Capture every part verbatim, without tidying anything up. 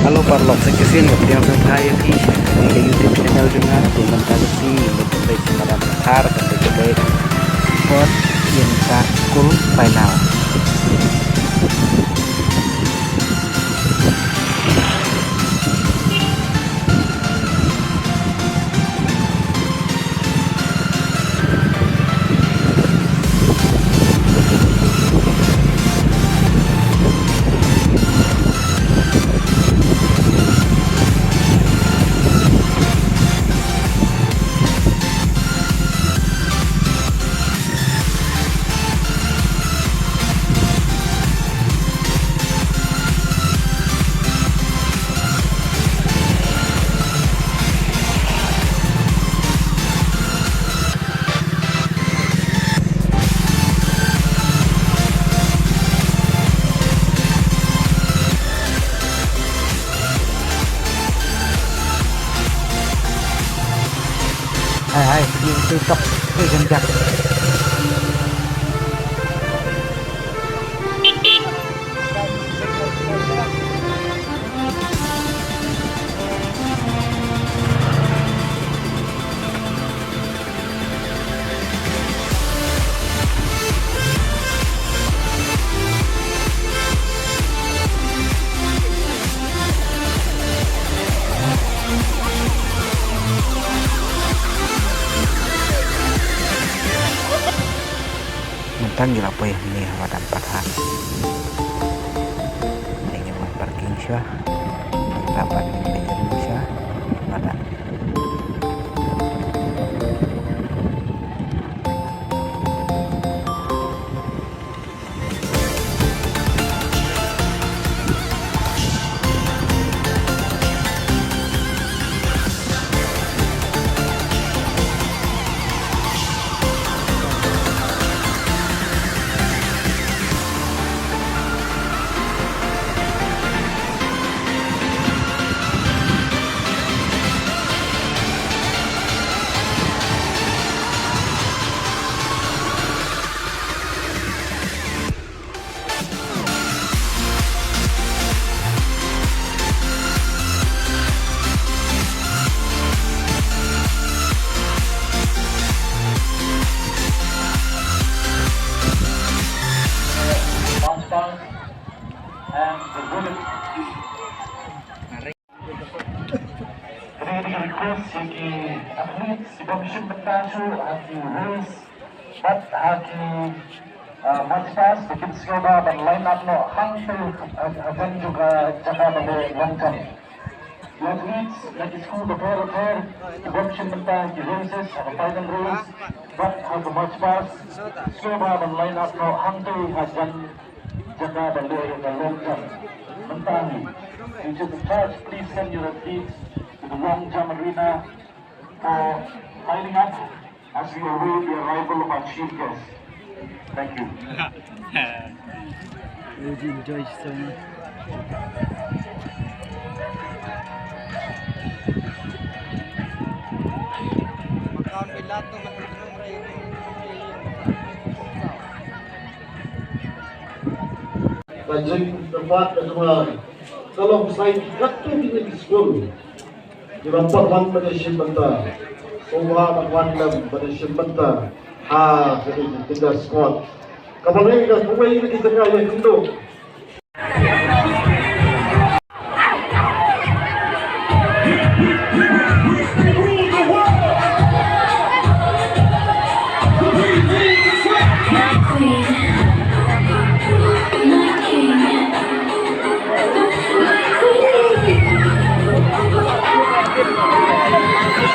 Hello paralok, sa shisien nga pdiang sngewbha ïa phi sha kane ka YouTube channel jong nga. Te mynta ka sngi ngi dang peit sha madan Pathar, ka dei ka dei Sport Inter School Final. Hai, hai, phi, phi kap, phi kap. Mynta ngi la poi hangne ha madan Pathar. Te ngin wan parking shuwa. Mynta pat ngin peit shuwa madan. Kane ka request ïa ki athletes kiba shim bynta shuh ha ki race bad ha ki, ah, march past, ba kin sngewbha ban line up noh hangtei, ah, hajan jong ka jaka ba leh long jump. Ïa ki athletes na ki skul bapher bapher kiba shim bynta ha ki races, ha ka final race bad ha ka march past, sngewbha ban line up noh hangtei hajan jaka ba leh ïa ka long jump. Mynta hi, you just charge, please send your athletes to the long jump arena for lining up as we await the arrival of our chief guest. Thank you. Really enjoy so much. Ka jingkyrpad ka jong nga ka long sa ïa katto katne ki skul kiba pat wan ban ïashim bynta. Sngewbha ban wan lem ban ïashim bynta ha kane ka Inter Sport. Kaba dei ka kawei na ki jaka ïakynduh.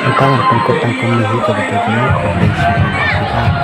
Mynta la pynkut tang kumne hi ka video, khublei shibun.